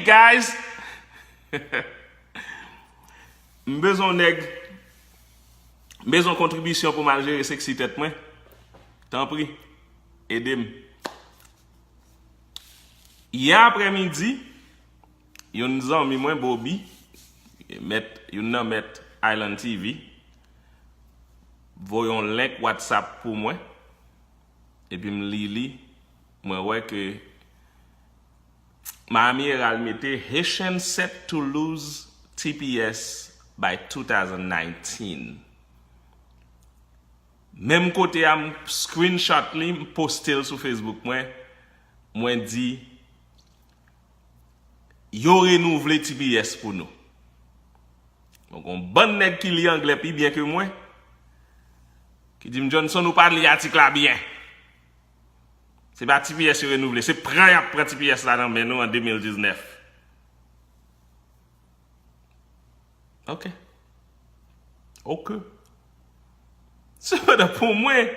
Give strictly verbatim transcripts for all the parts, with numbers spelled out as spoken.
guys. M bezwen yon nèg, m bezwen yon kontribisyon pou m al jere seksi tèt mwen. Tanpri, ede m. Yè aprèmidi, yon zanmi mwen, Bobby, mèt, youn nan mèt Island T V, voye yon link WhatsApp pou mwen. Epi m li li, mwen wè ke Miami Herald mete Haitian set to lose T P S by two thousand nineteen. Menm kote a, m screenshot li, m poste l sou Facebook mwen. Mwen di, yo renouvle T P S pou nou. Donk, yon bann nèg ki li anglè pi byen ke mwen, ki di m, Johnson, ou pa li atik la byen. Se pa T P S yo renouvle, se pran y ap pran T P S la nan men nou an de mil diznèf. Ok. Ok. Sepandan, pou mwen,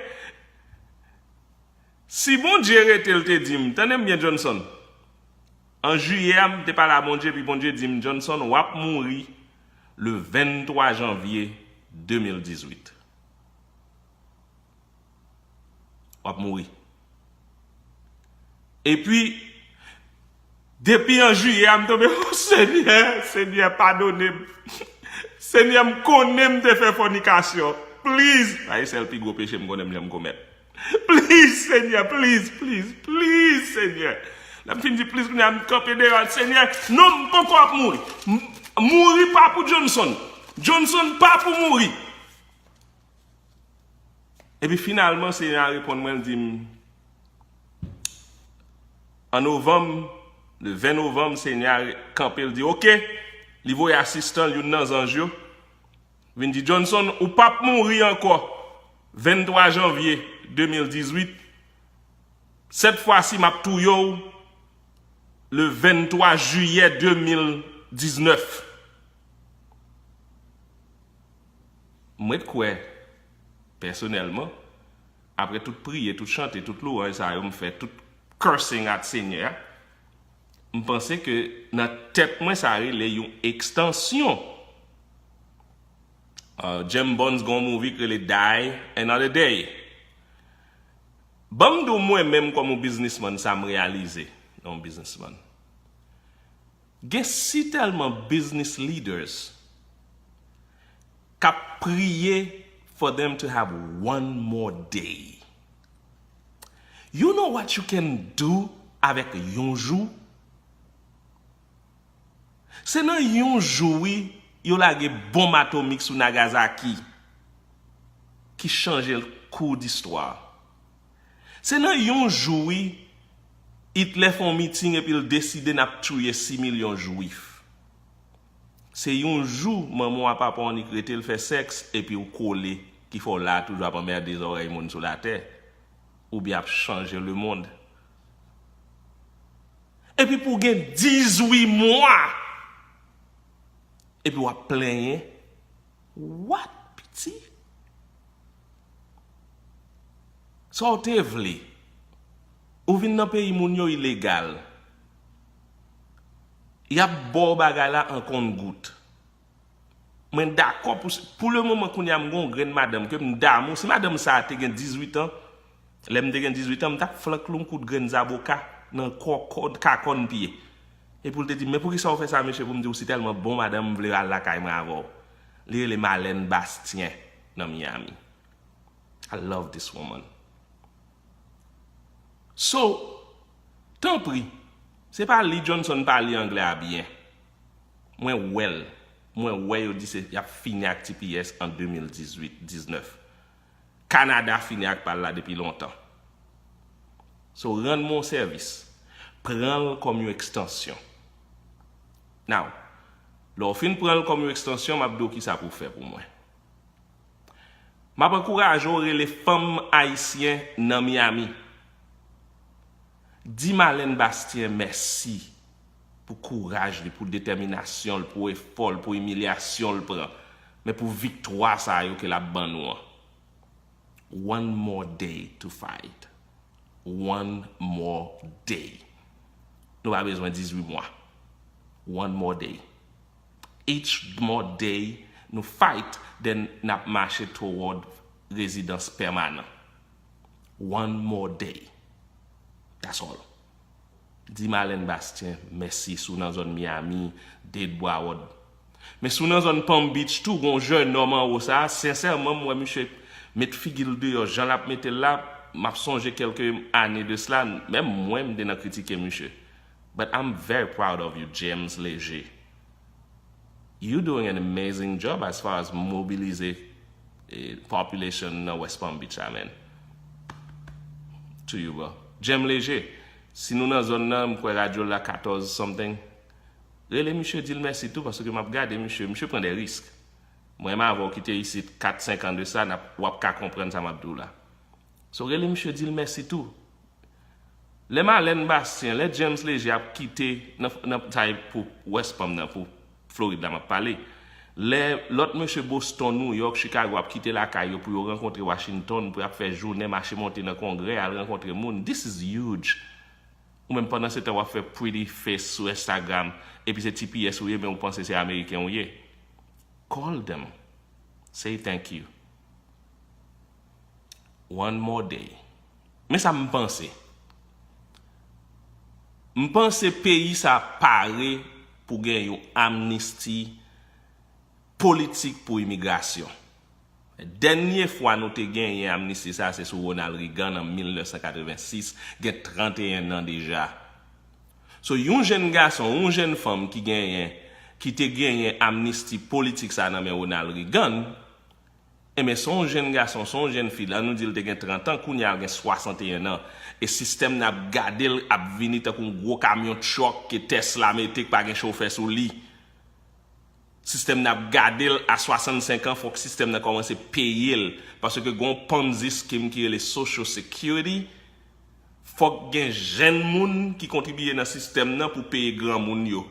si Bondye rete, l te di m, tande m byen, Johnson. An jiyè a, m te pale a Bondye, epi Bondye di m, Johnson, w ap mouri le venntwa janvye de mil dizuit. W ap mouri. Epi, depi an jiyè a, m tonbe, oh, Senyè, Senyè, padone m. Senyè, m konnen m te fè fònikasyon. Please! Sa e sèl pi gwo peche m konnen m janm komèt. Please, Senyè, please, please, please, Senyè. Lè m fin di please, kounye a m kanpe deyò, Senyè, non, m poko ap mouri. M- Mouri pa pou Johnson. Johnson pa pou mouri. Epi finalman, Senyè a reponn mwen, l di m, an novanm, le ven novanm, Senyè a re- kanpe, l di, ok, li voye asistan l, youn nan zanj yo, vin di, Johnson, ou p ap mouri ankò. Venntwa janvye de mil dizuit, sèt fwa si m ap touye w le venntwa jiyè de mil diznèf. M ret kwè, pèsonèlman, apre tout priye, tout chante, tout lwanj sa yo m fè, tout cursing at Senyè a, m panse ke nan tèt mwen sa rele yon ekstansyon. Uh, James Bond gen yon movie ki rele Die Another Day. Ban m di w mwen menm kòm yon biznismann sa m reyalize nan yon biznismann. Gen si tèlman business leaders k ap priye for them to have one more day. You know what you can do avèk yon jou? Se nan yon jou, wi, yo lage bonm atomik sou Nagasaki ki chanje kou distwa. Se nan yon jou, wi, Itlè fè yon miting epi l deside n ap touye sis milyon Jwif. Se yon jou manman w a papa w annik rete l fè sèks epi w kole ki fè w la a toujou ap anmède zòrèy moun sou latè oubyen ap chanje lemonn. Epi pou w gen dizuit mwa epi w ap plenyen. What, piti? Sa w te vle? Ou vin nan peyi moun yo ilegal. Y ap ba w bagay la an konn gout. Mwen dakò pou, pou le moman kounye a m gon grenn madanm ke m damou. Si madanm sa a te gen dizuit an, lè m te gen dizuit an, m t ap flank l yon kout grenn zaboka nan kò, kò, kakòn pye. Epi l te di m, men poukisa w fè sa, mesye, pou m di w si tèlman bon madanm m vle al lakay mwen avè w. Li rele Marlène Bastien nan Miami. I love this woman. So, tanpri, se pa li Johnson pa li anglè a byen. Mwen wè l. Mwen wè yo di se y ap fini ak T P S an de mil dizuit, diznèf. Kanada fini ak pa l la depi lontan. So, rann mwen yon sèvis. Pran l kòm yon ekstansyon. Now, lè w fin pran l kòm yon ekstansyon, m ap di w kisa pou w fè pou mwen. M ap ankouraje w rele fanm ayisyen nan Miami. Di Marlène Bastien mèsi pou kouraj li, pou detèminasyon l, pou efò l, pou imilyasyon l pran, men pou viktwa sa yo ke l ap ban nou an. One more day to fight. One more day. Nou pa bezwen dizuit mwa. One more day. Each more day nou fight, then n ap mache toward rezidans pèmanan. One more day. That's all. Di Marlène Bastien mèsi si w nan zòn Miami, Dade, Broward. Men si w nan zòn Palm Beach tou, gon jèn nonm anwo sa, sensèman, m wè misye met figi l deyò, jan l ap mete l la, m ap sonje kèlke ane de sila, menm mwen, m te nan kritike misye. But I'm very proud of you, James Léger. You doing an amazing job as far as mobilize eh, population nan West Palm Beach la, man. To you, bro. James Léger, si nou nan zòn nan, m kwè radyo la katòz something. Rele misye, di l mèsi tou, paske m ap gade misye. Misye pran de risk. Mwen, m avè w ki te isit kat, senk an de sa, n ap, w ap ka konprann sa m ap di w la. So, rele misye, di l mèsi tou. Lè Marlène Bastien, lè James Léger ap kite nan, nan, sa e pou West Palm nan, pou Florid la m ap pale. Lè lòt mesye Boston, New York, Chicago ap kite lakay yo pou yo rankontre Washington, pou y ap fè jounen mache monte nan Kongrè, al rankontre moun. This is huge. Ou menm pandan se tan w ap fè pretty face sou Instagram, epi se T P S ou ye, men ou panse se Ameriken ou ye. Call them. Say thank you. One more day. Men sa m panse. M panse peyi sa pare pou gen yon amnisti politik pou imigrasyon. Dènye fwa nou te genyen amnisti sa, se sou Ronald Reagan an mil nèf san katrevensis, gen trannteyen an deja. So, yon jèn gason, yon jèn fanm ki genyen, ki te genyen amnisti politik sa nan men Ronald Reagan, enben, se yon jèn gason, se yon jèn fi, la nou di l te gen trant an, kounye a l gen swasanteyen an. E sistèm nan ap gade l, ap vini tankou yon gwo kamyon truck ke Tesla mete, k pa gen chofè sou li. Sistèm nan ap gade l a swasannsenk an, fòk sistèm nan kòmanse peye l. Paske gen yon Ponzi scheme ki rele Social Security. Fòk gen jèn moun ki kontribiye nan sistèm nan pou peye granmoun yo.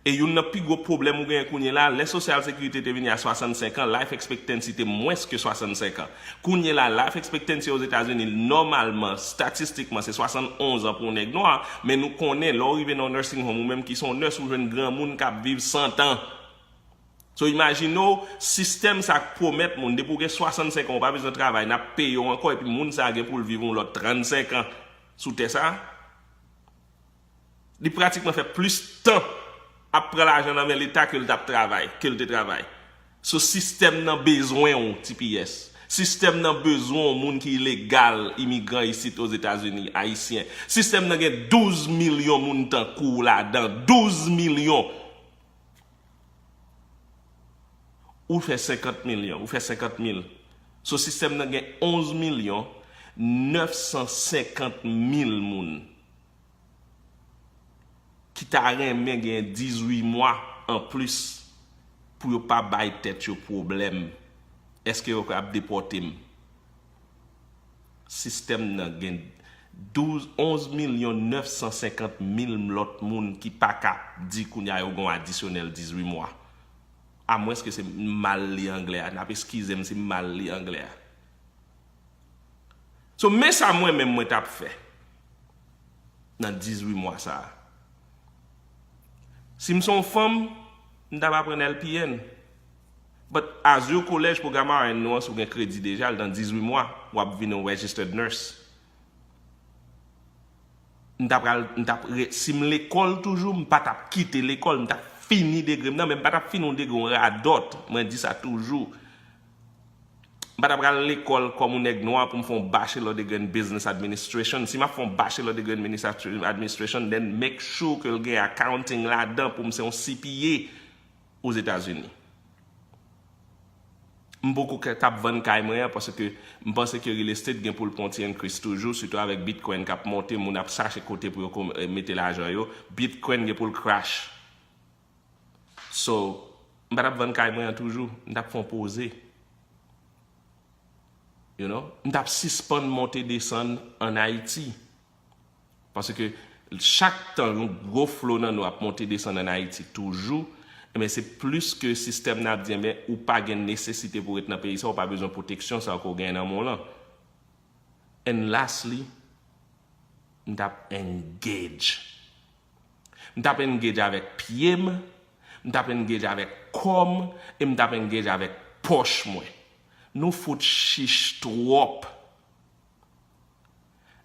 E youn nan pi gwo pwoblèm ou genyen kounye la, lè Sosyal Sekirite te vini a swasannsenk an, life expectancy te mwens ke swasannsenk an. Kounye la, life expectancy Ozetazini, nòmalman, statistikman, se swasannonz an pou yon nèg nwa, men nou konnen, lè w rive nan yon nursing home, ou menm ki se yon nurse, ou jwenn granmoun k ap viv san an. So, imajine w, sistèm sa k pwomèt moun, depi w gen swasannsenk an, ou pa bezwen travay, n ap peye w ankò, epi moun sa gen pou l viv yon lòt trannsenk an sou tè sa. Li pratikman fè plis tan ap pran lajan nan men Leta ke l t ap travay, ke l te travay. So, sistèm nan bezwen w, T P S. Sistèm nan bezwen w, moun ki ilegal, imigran isit Ozetazini, Ayisyen. Sistèm nan gen douz milyon moun tankou w ladan, douz milyon. Ou fè senkant milyon, ou fè senkant mil. So, sistèm nan gen onz milyon nèf san senkant mil moun ki ta renmen gen dizuit mwa anplis pou yo pa bay tèt yo pwoblèm. Èske yo ap depòte m? Sistèm nan gen douz, onz milyon nèf san senkant mil lòt moun ki pa ka di kounye a yo gen yon adisyonèl dizuit mwa. Amwenske se m mal li anglè a, n ap eskize m si m mal li anglè a. So, men sa mwen menm mwen t ap fè nan dizuit mwa sa a. Si m se yon fanm, m t ap aprann L P N. But as you college, pwogram R N nou an, si w gen kredi deja, l nan dizuit mwa, w ap vin yon registered nurse. M ta pral, m ta pre-, si m lekòl toujou, m pa t ap kite lekòl, m t ap fini degre m nan, men m pa t ap fini yon degre yon radòt. Mwen di sa toujou. M pa t ap pral lekòl kòm yon nèg nwa pou m fè yon bachelor degree in business administration. Si m ap fè yon bachelor degree in business administration, then make sure ke l gen accounting ladan pou m se yon C P A Ozetazini. M poko k ap vann kay mwen an paske m panse ke real estate gen pou l pran ti increase toujou, sitou avèk Bitcoin k ap monte, moun ap chache kote pou yo mete lajan yo. Bitcoin gen pou l crash. So, m pa t ap vann kay mwen an toujou, m t ap fè yon poze. You know? M t ap sispann monte desann ann Ayiti. Paske chak tan yon gwo flo nan nou ap monte desann ann Ayiti toujou, enben se plis ke sistèm nan ap di, enben ou pa gen nesesite pou ret nan peyi sa, ou pa bezwen pwoteksyon sa ke w genyen nan men w lan. And lastly, m t ap engage. M t ap engage avèk pye m, m t ap engage avèk kò m, e m t ap engage avèk pòch mwen. Nou fout chich twòp.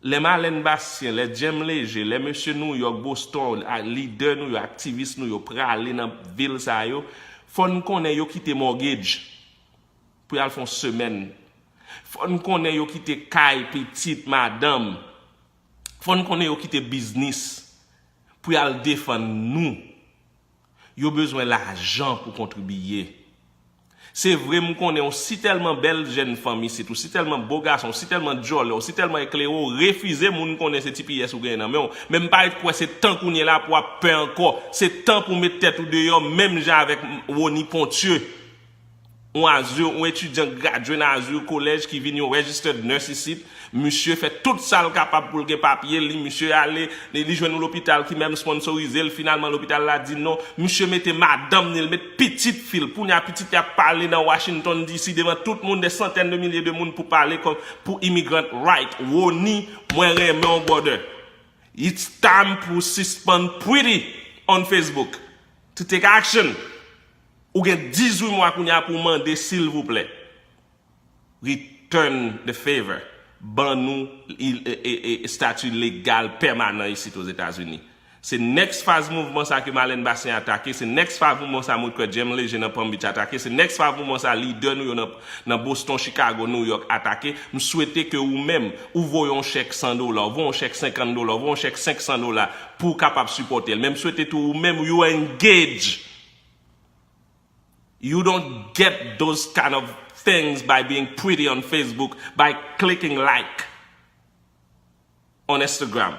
Lè Marlène Bastien, lè Jhemp Léger, lè mesye New York, Boston, lidè New York, aktivis New York prale nan vil sa yo, fò n konnen yo kite mortgage pou y al fè yon semèn. Fò n konnen yo kite kay, pitit, madanm. Fò n konnen yo kite biznis pou y al defann nou. Yo bezwen lajan pou kontribiye. Se vre, m konnen yon si tèlman bèl jèn fanm isit, yon si tèlman bo gason, yon si tèlman djòlè, yon si tèlman eklere, w refize moun konnen se T P S ou genyen nan men w. Men m pa ret kwè se tan kounye la pou w ap pè ankò. Se tan pou w met tèt ou deyò, menm jan avèk Rony Ponthieu. Yon Azur, yon etidyan gradye nan Azur College ki vin yon registered nurse isit. Misye fè tout sa l kapab pou l gen papye li. Misye ale, li, li jwenn yon lopital ki menm sponsorize l. Finalman, lopital la di non. Misye mete madanm ni, l met pitit fi l. Kounye a, pitit li ap pale nan Washington D C devan tout moun, des centaines de milliers de moun pou pale kon, pou immigrant right. Rony, mwen renmen w, brother. It's time pou sispann pretty on Facebook. To take action. Ou gen dizuit mwa kounye a pou w mande, silvouplè, return the favor. Ban nou estati legal pèmanan isit Ozetazini. Se next faz mouvman sa ke Marlène Bastien atake, se next faz mouvman sa moun kwè Jhemp Léger nan Palm Beach atake, se next faz mouvman sa lidè nou yo nan, nan Boston, Chicago, New York atake. M swete ke ou menm, ou voye yon chèk san dola, ou voye yon chèk senkant dola, ou voye yon chèk senk san dola pou w kapab sipòte l. Men m swete tou ou menm, you engage. You don't get those kind of things by being pretty on Facebook, by clicking like on Instagram.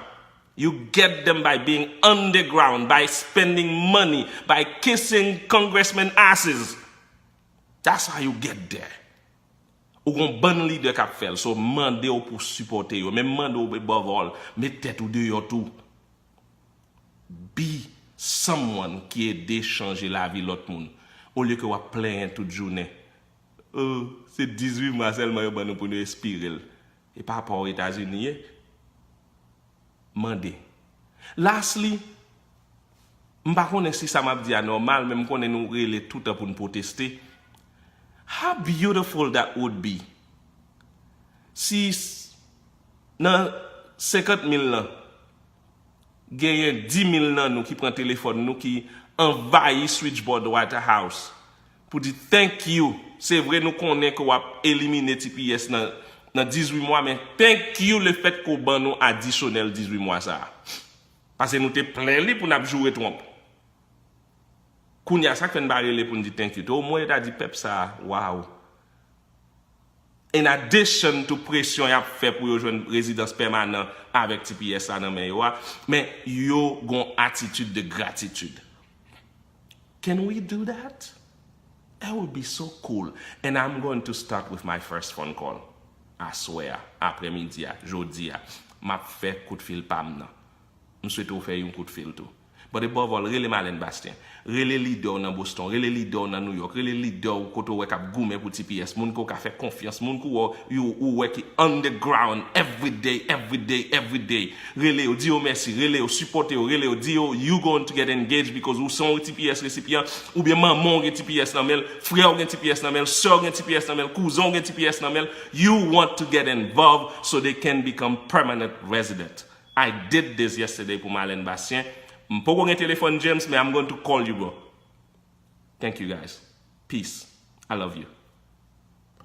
You get them by being underground, by spending money, by kissing congressmen asses. That's how you get there. Ou gon bann lidè k ap fè l, so mande w pou sipòte yo. Men mande w above all, met tèt ou deyò tou. Be someone ki ede chanje lavi lòt moun, olye ke w ap plenyen tout jounen. Oh, se dizuit mwa sèlman yo ban nou pou nou espire l. E pa pa w Etazini ye. Mande. Lastly, m pa konnen si sa m ap di a nòmal, men m konnen nou rele toutan pou n pwoteste. How beautiful that would be si nan senkant mil lan, genyen dis mil nan nou ki pran telefòn nou, ki anvayi switchboard White House pou di thank you. Se vre, nou konnen ke w ap elimine T P S nan, nan dizuit mwa, men thank you lefètke w ban nou adisyonèl dizuit mwa sa a. Paske nou te plen li pou n ap joure Trump. Kounye a, sa k fè n pa rele pou n di thank you tou? Omwen yo ta di pèp sa a, wow. In addition to presyon y ap fè pou yo jwenn rezidans pèmanan avèk T P S la nan men yo a, men yo gon atitid de gratitid. Can we do that? That would be so cool. And I'm going to start with my first phone call. Aswè a, aprèmidi a, jodi a, m ap fè kout fil pa m nan. M swete w fè yon kout fil tou. But above all, rele Marlène Bastien. Rele lidè w nan Boston. Rele lidè w nan New York. Rele lidè w kote w wè k ap goumen pou T P S. Moun ke w ka fè konfyans. Moun ke w wè, ou, ou wè ki on the ground every day, every day, every day. Rele yo, di yo mèsi. Rele yo, sipòte yo. Rele yo, di yo, you going to get engaged because ou se yon T P S resipyan. Oubyen manman w gen T P S nan men l. Frè w gen T P S nan men l. Sè w gen T P S nan men l. Kouzen w gen T P S nan men l. You want to get involved so they can become permanent resident. I did this yesterday pou Marlène Bastien. M poko gen telefòn James, men I'm going to call you, bro. Thank you, guys. Peace. I love you.